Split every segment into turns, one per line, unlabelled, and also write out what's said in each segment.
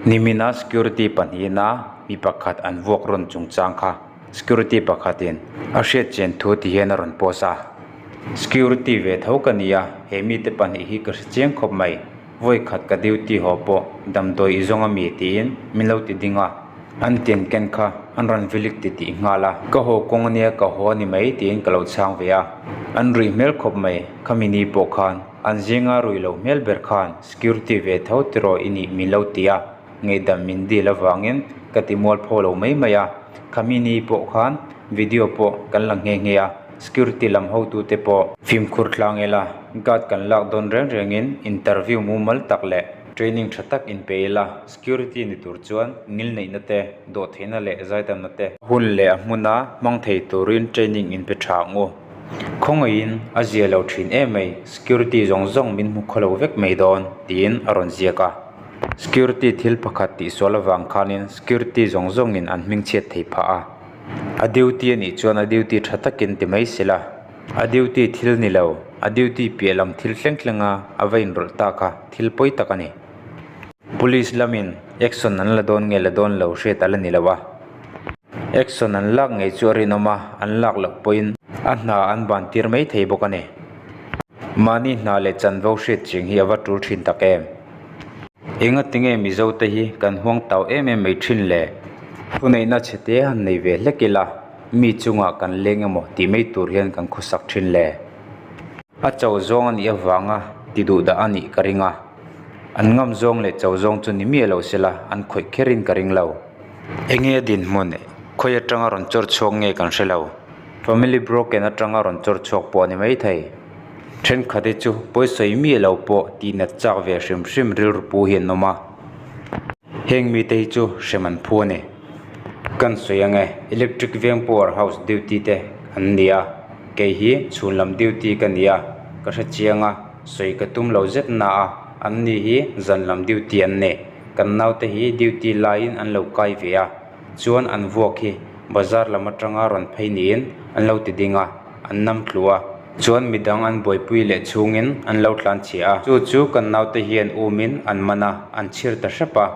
Nimina security pahnihina mi pakhat an vuak rawn chungchang kha security pakhatin a hriat chian thu ti hian a rawn post a. Security ve tho ka ni a, he mite pahnih hi ka hre chiang khawp mai. Vawi khat ka duty haw pawh damdawi i zawng a mi tiin min lo ti ding a, an tian ken kha an rawn vilik ti tih nghal a. Ka haw kawng ania ka haw a ni mai tiin ka lo chhang ve a, an ruih hmel khawp mai khami ni pawh khan an zinga ruih lo hmel ber khan security ve tho tiraw i nih min lo ti a, ngaihdam min dil avangin ka ti mualpho lo mai mai a, khami ni pawh khan video pawh kan la nghe nghe a. Security lam hotute pawh fimkhur tlang ila, guard kan lak dawn reng rengin interview mumal tak leh training tha tak inpe ila, security ni tur chuan ngilneihna te, dawhtheihna leh zaidamna te, hun leh a hmuna hmang thei turin training inpe tha ang u. Khawngaihin a zia lo thin em mai, security zawng zawng min hmu khaw lo vek mai dawn, tiin a rawn ziak a. Security thil pakhat tihsual avang khanin security zawng zawngin an hmingchhiat thei phah a. A duty a nih chuan a duty tha takin ti mai sela, a duty thil ni lo, a duty piah lam thil thleng thleng a a va inrawlh ta kha thil pawi tak a ni. Police lamin action an la dawn nge la dawn lo hriat a la ni lo a, action an lak ngei chu a rinawm a, an lak loh pawhin a hna an ban tir mai thei bawk a ni. Mahni hna leh chanvo hriat ching hi a va tul thin tak em? Enga tinge Mizo te hi kan huang tau em em mai thin le? Thuneihna chhe te han nei ve hlek ila, mi chungah kan leng emaw tih mai tur hian kan khawsak thin le? A cho zawng a nih avanga ti duh dah a nih ka ring a, an ngam zawng leh cho zawng chu ni miah lo sela an khawih kherin ka ring lo. Enge dinhmun khawi atanga rawn chawr chhuak nge kan hre lo. Family broken atanga rawn chawr chhuak pawh a ni maithei. Thenkhat hi chu pawisawi miah lo pawh tihnat chak ve hrim hrim rilru pu hi an awm a, heng mite hi chu hrem an phu a ni. Kan sawi ang e, Electric Veng Power House duty te an ni a, kei hi chhun lam duty ka ni a, ka hre chiang a, sawi ka tum lo zet na a, an ni hi zan lam duty an ni. Kan naute hi duty laiin an lo kai ve a, chuan an vuak hi bazar lam atanga rawn phei niin an lo ti ding a, an nam tlu a. Chuan midang an buaipui leh chhungin an lo tlan chhia a, chu chu kan naute hian umin an man a, an chhir ta hrep a.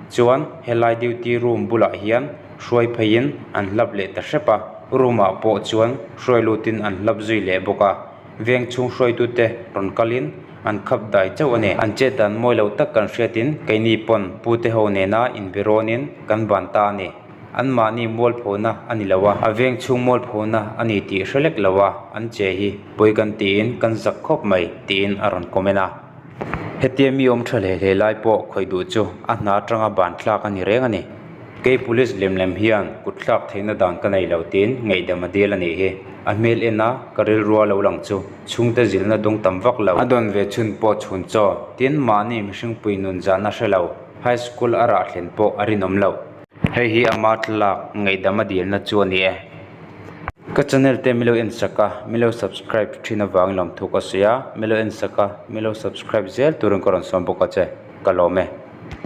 Chuan helai duty room bulah hian hruai pheiin an hlap leh ta hrep a, room ah pawh chuan hruai lutin an hlap zui leh bawk a. Veng chhung hruaitute rawn kalin an khap dai chauh a ni. An chet dan mawi lo tak kan hriatin keini pawn pute ho nena inbe rawnin kan ban ta a ni. Anmahni mualphona a ni lo a, a veng chhung mualphona a ni tih hre lek lo a, an che hi pawi kan tiin kan zak khawp mai tiin a rawn comment a. Hetia mi awm tha hle hle lai pawh khawih duh chu a hna atanga ban thlak a ni reng a ni. Kei police lem lem hian kut thlak theihna dan ka nei lo tiin ngaihdam a dil a nih hi. A hmel en a, ka rilrua lo lang chu chhungte zilna dawng tam vak lo. A dawn ve chhun pawh chhun chaw tin mahni mihringpui nun zahna hre lo, high school a rah thlen pawh a rinawm loh. Hei hi ama thlalak ngaihdam a dilna chu a ni e. Ka channel te milo en sak a, milo subscribe thin avangin lawmthu ka sawi a, milo en sak a, milo subscribe zel turin ka rawn sawm bawk a che, ka lawm e.